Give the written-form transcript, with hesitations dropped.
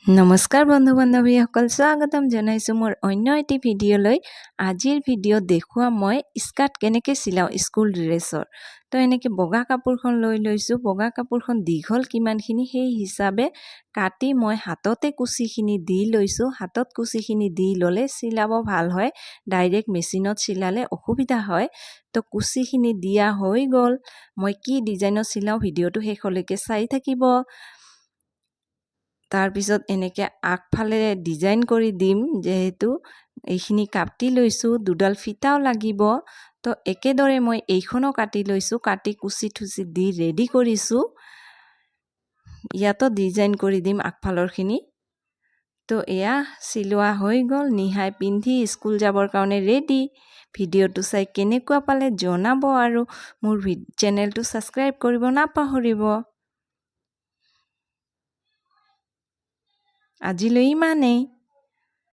নমস্কাৰ বন্ধু বান্ধৱীসকল, স্বাগতম জনাইছোঁ মোৰ অন্য এটি ভিডিঅ'লৈ। আজিৰ ভিডিঅ'ত দেখুৱাম মই স্কাৰ্ট কেনেকৈ চিলাওঁ স্কুল ড্ৰেছৰ। তো এনেকৈ বগা কাপোৰখন লৈ লৈছোঁ। বগা কাপোৰখন দীঘল কিমানখিনি, সেই হিচাপে কাটি মই হাততে কুচিখিনি দি লৈছোঁ। হাতত কুচিখিনি দি ল'লে চিলাব ভাল হয়, ডাইৰেক্ট মেচিনত চিলালে অসুবিধা হয়। তো কুচিখিনি দিয়া হৈ গ'ল। মই কি ডিজাইনত চিলাওঁ, ভিডিঅ'টো শেষলৈকে চাই থাকিব। তাৰপিছত এনেকৈ আগফালে ডিজাইন কৰি দিম। যিহেতু এইখিনি কাটি লৈছোঁ, দুডাল ফিটাও লাগিব। তো একেদৰে মই এইখনো কাটি লৈছোঁ। কাটি কুচি থুচি দি ৰেডি কৰিছোঁ। ইয়াতো ডিজাইন কৰি দিম আগফালৰখিনি। তো এয়া চিলোৱা হৈ গ'ল। নিহাই পিন্ধি স্কুল যাবৰ কাৰণে ৰেডি। ভিডিঅ'টো চাই কেনেকুৱা পালে জনাব আৰু মোৰ চেনেলটো ছাবস্ক্ৰাইব কৰিব নাপাহৰিব। আজিলৈ ইমানেই।